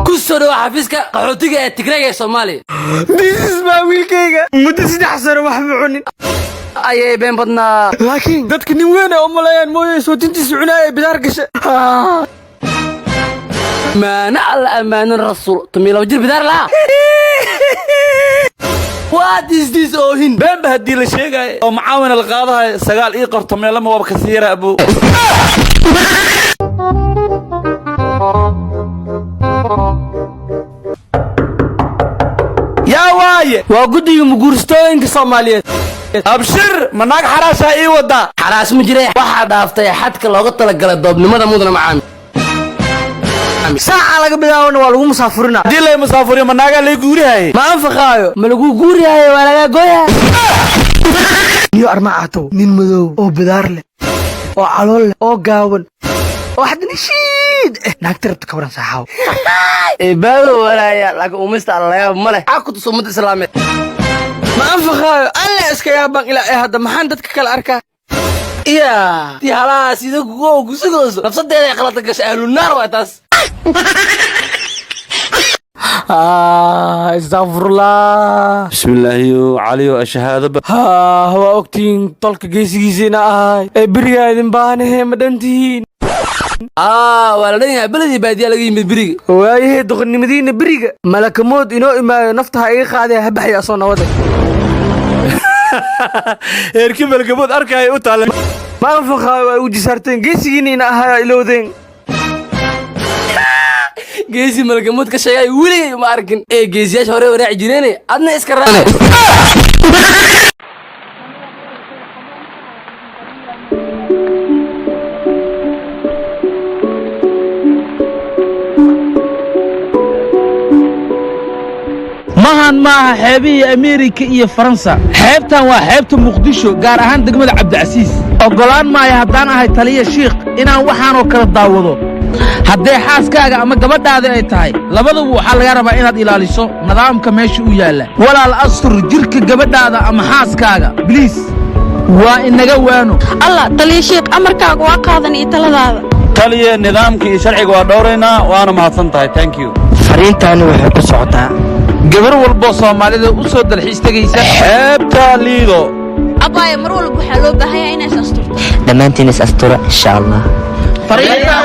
Ku soo dhawa xafiiska qaxootiga ee Tigreega ee Soomaaliya. This baa wiilkayga muddo 3 sano wax ma cunin. Ayay been badnaa. Laakiin dadka nin weyn ay u maleeyaan mooye, sootintiisa cunaaya bidaar gasha. Ammaano Alla, ammaanan rasuul, 12 jir bidaar lahaa. What is this oohin? Beenba haddii la sheegaayo oo macaawina la qaadahayo, 9 ii qorto meelama waaba kasii yara abow. Yaa waaye? Waa guddiga muguuristooyinka Soomaaliyeed. Abshir, ma naag xaraashaa ii wadaa? Xaraas ma jire, waxaa dhaaftay xadka looga talagalay doobnimada, mudana macaami. Saaca laga bilaabona waa lagu musaafurina. Haddii lay musaafuriyo, ma naagaa lay guurihaye? Ma anfaqaayo. Ma lagu guurihaayo, waa lagaa gooyaa. Niyo armacaatow, nin madow oo bidaar leh oo calool leh oo gaaban oo haddana shiid eh naagta rabta ka waran, saaxaaw? Eebaado walaaya, laakiin umista alla layaab ma leh. Xaa ku tus ummadda islaameed. Ma anfaqaayo alle, iska yaabaan ilaa ee hadda maxaan dadka kale arkaa iya. Tii halaha sida kugo kusugooso nafsadeeda ay qalata gashay, ahlunaar waa taas. Astaqfirullah. Bismillaahiyo caliyo ashahaadaba. Haa, waa ogtihiin tolka geesigiisiina ahay ee berigaa idin baanahe, ma dhantihiin? Aa, waa la dhan yahay, beledii baadiyaa laga yimid beriga. Waayahee doqonnimadiina beriga malakamood inoo imaayo, nafta ha iga qaadee, ha baxaya asoo nabade. Heerkii malgamood arkaya u taale. Ma anfaqaayo, waa igu jisaarteen, geesigiina ina ahayaa ilowdeen. Geesi malgamood ka sheegay weligay ma arkin ee geesiyaasha hore waraaci jireene, adna iska raane. Mahan maaha xeebihii Ameerika iyo Faransa. Xeebtan waa xeebta Muqdisho, gaar ahaan degmada Cabdicasiis. Oggolaan maayo haddaan ahay taliya Shiikh inaan waxaanoo kala daawado. Haddee xaaskaaga ama gabadhaada ay tahay, labaduba waxaa laga rabaa inaad ilaaliso nidaamka meesha u yaalla. Walaal, astur jidhka gabadhaada ama xaaskaaga, please, waa inaga waano. Allah, taliya Shiikh, amarkaaga waa qaadan iyo taladaada. Taliye, nidaamka iyo sharciga waa dhowraynaa, waana mahadsan tahay, thank you. Fariintaani waxay ku socotaa gabar walboo Soomaalida u soo dalxiis tegaysa xeebta Liido. Abaayo, mar walba waxaa loo baahan yahay inay is asturto. Dhammaantiin is astura, insha Allah. Fariintan.